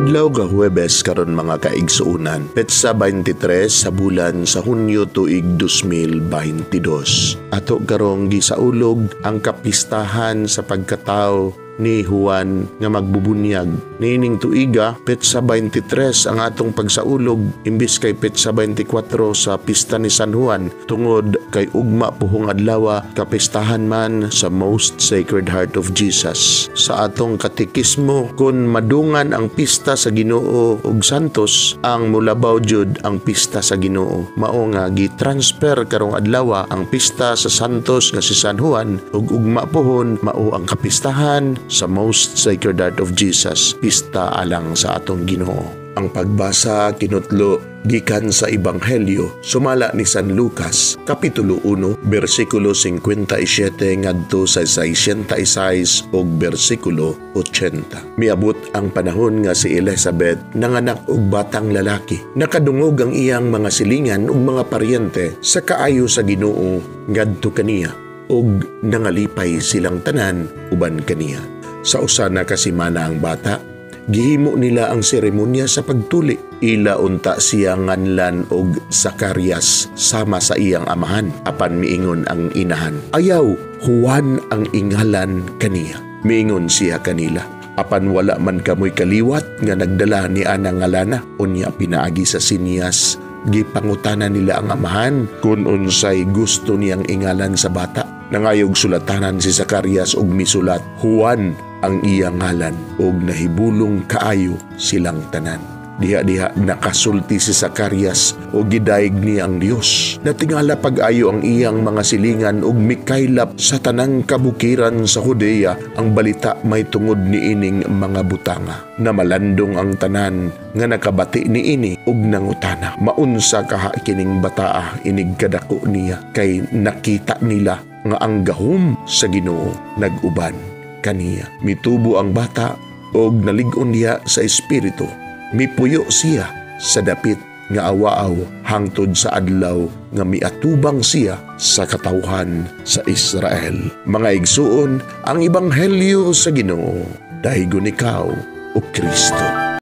Adlaw nga Huwebes karon, mga kaigsuonan, petsa 23 sa bulan sa Hunyo, tuig 2022. Ato karong gisaulog ang kapistahan sa pagkatao ni Juan nga magbubunyag. Niining tuiga, petsa 23 ang atong pagsaulog imbis kay petsa 24 sa pista ni San Juan, tungod kay ugma puhong adlaw kapistahan man sa Most Sacred Heart of Jesus. Sa atong katekismo, kung madungan ang pista sa Ginoo ug Santos, ang mulabaw jud ang pista sa Ginoo. Mao nga gi-transfer karong adlaw ang pista sa Santos nga si San Juan ug ugma pohon mao ang kapistahan sa Most Sacred Heart of Jesus, pista alang sa atong Ginoo. Ang pagbasa kinutlo gikan sa Ebanghelyo sumala ni San Lucas, Kapitulo 1, bersikulo 57 ngadto sa 66 ug bersikulo 80. Miabot ang panahon nga si Elizabeth nanganak og batang lalaki. Nakadungog ang iyang mga silingan ug mga paryente sa kaayo sa Ginoo ngadto kaniya ug nangalipay silang tanan uban kaniya. Sa usa na ka semana ang bata, gihimo nila ang seremonya sa pagtuli. Ila unta siya nganlan og Zacarias sama sa iyang amahan. Apan miingon ang inahan, "Ayaw, Juan ang ingalan kaniya." Miingon siya kanila, "Apan wala man kamoy kaliwat nga nagdala ni anang ngalana." Unya pinaagi sa sinyas, gipangutana nila ang amahan kung unsay gusto niyang ingalan sa bata. Nangayog sulatanan si Zacarias og misulat, "Juan ang iyang ngalan," og nahibulong kaayo silang tanan. Diha-diha nakasulti si Zacarias og gidayeg niya ang Dios. Natingala pag-ayo ang iyang mga silingan og mikaylap sa tanang kabukiran sa Judea ang balita may tungod niining mga butanga. Namalandong ang tanan nga nakabati niini og nangutana, "Maunsa kaha kining bataa inig kadako niya?" Kay nakita nila nga ang gahom sa Ginoo nag-uban kaniya. Mitubo ang bata og nalig-on diha sa espiritu. Mipuyo siya sa dapit nga awaaw hangtod sa adlaw nga miatubang siya sa katawhan sa Israel. Mga igsuon, ang ebanghelyo sa Ginoo. Daygon ikaw, o Kristo.